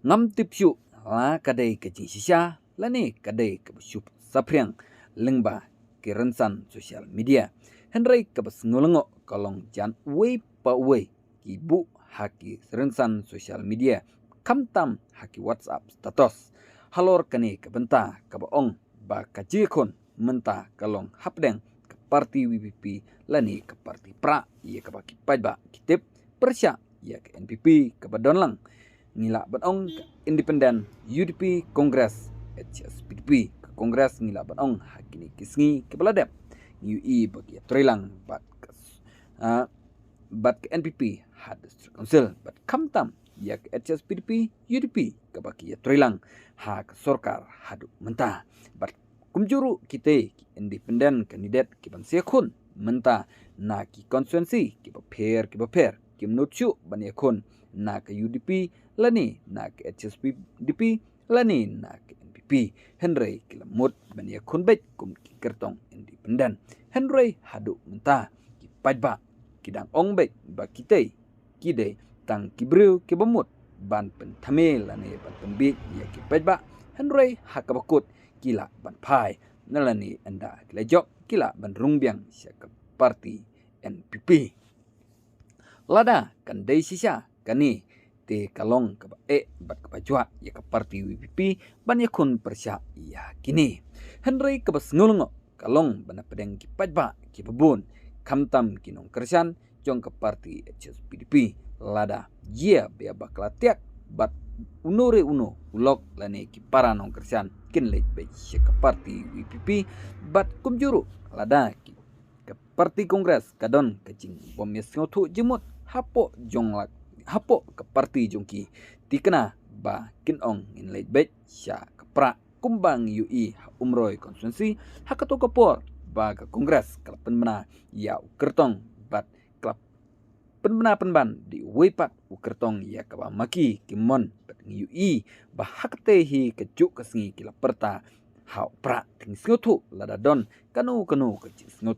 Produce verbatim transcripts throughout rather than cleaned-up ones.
Ngam tip shuh la ka dei ka jingshisha lane ka dei kaba shu saphriang lyngba ki rynsan social media. Hynrei kaba sngewlyngngoh ka long jan uwei pa uwei ki buh ha ki rynsan social media, khamtam ha ki WhatsApp status halor kane ka bynta kaba ong ba ka jingïakhun mynta ka long hapdeng ka parti VPP lane ka parti prah, ïa kaba ki paidbah ki tip pyrshah ïa ka NPP kaba don lang. Ngi lah ban ong ka independent, UDP, Congress, HSPDP. Ka Congress ngi lah ban ong ha kine ki sngi kiba la dep ngi ïohi ba ki ïatreilang bad ka s-, ah, bad ka NPP ha District Council, bad khamtam ïa ka HSPDP, UDP kaba ki ïatreilang ha ka sorkar haduh mynta. Bad kumjuh ruh kita ki independent candidate kiban sa ïakhun mynta na ki constituency kiba pher kiba pher, kim nud shuh ban ïakhun na ka UDP lane na ka HSPDP lane na ka NPP. Hynrei ki la mut ban ïakhun beit kum ki kyrtong independent. Hynrei haduh mynta ki paidbah ki dang ong beit ba kita ki dei tang ki briew kiba mut ban pynthame lane ban pynbiej ïa ki paidbah. Hynrei ha kaba kut ki lah ban phai na lane ynda ki la jop ki lah ban rung biang sha ka parti NPP. Lada kan dei shisha kane, te ka long kaba eh bad kaba juh ïa ka parti VPP ban ïakhun pyrshah ïa kine. Hynrei kaba sngewlyngngoh ka long ba na pdeng ki paidbah kiba bun, khamtam ki nongkyrshan jong ka parti HSPDP, lada jia ba ïa bakla tiak bad uno re uno u lok lane ki para nongkyrshan kin leit beit sha ka parti VPP. Bad kumjuh ruh lada ki, ka parti Congress ka don ka jingbym ïasngewthuh jingmut hapoh jong la, hapoh ka parti jong ki, te kane ba kin ong ngin leit beit sha ka prah. Kumba ngi ïohi ha Umroi constituency ha kato ka por ba ka Congress ka la pynbna ïa u kyrtong bad ka la pynbna pynban da uwei pat u kyrtong ïa kaba ma ki ki mon. Bad ngi ïohi ba ha katei hi kajuh ka sngi ki la pyrta ha u prah. Te ngi sngewthuh lada don kano kano ka jingsngew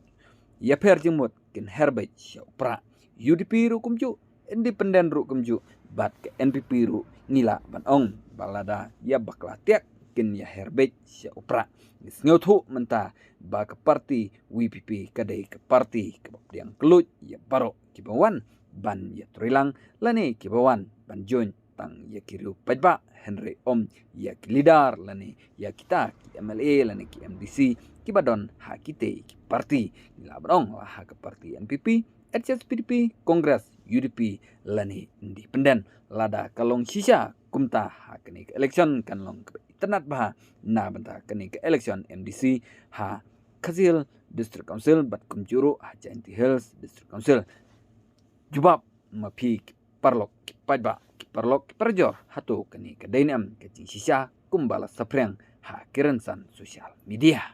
ïapher jingmut kin her beit sha u prah. UDP ruh kumjuh, independent ruh kumjuh, bad ka NPP ruh ngi lah ban ong ba lada ïa bakla tiak kin ïa her beit sha u prah. Ngi sngewthuh mynta ba ka parti VPP ka dei ka parti kaba pdiang kylluid ïa baroh kiba wan ban ïatreilang lane kiba wan ban join tang ïa ki riew paidbah, hynrei ym ïa ki leader lane ïa kita ki MLA lane ki MDC kiba don ha kitei ki parti. Ngi lah ban ong la ha ka parti NPP, HSPDP, Congress, UDP lane independent. Lada ka long shisha kumta, ha kane ka election kan long kaba itynnad bha na bynta kane ka election MDC ha Khasi Hills District Council bad kumjuh ruh ha Jaintia Hills District Council. Jubab ma phi ki paralok ki paidbah, ki paralok ki parajor, hato kane ka dei ne em ka jingshisha kumba la saphriang ha ki rynsan social media?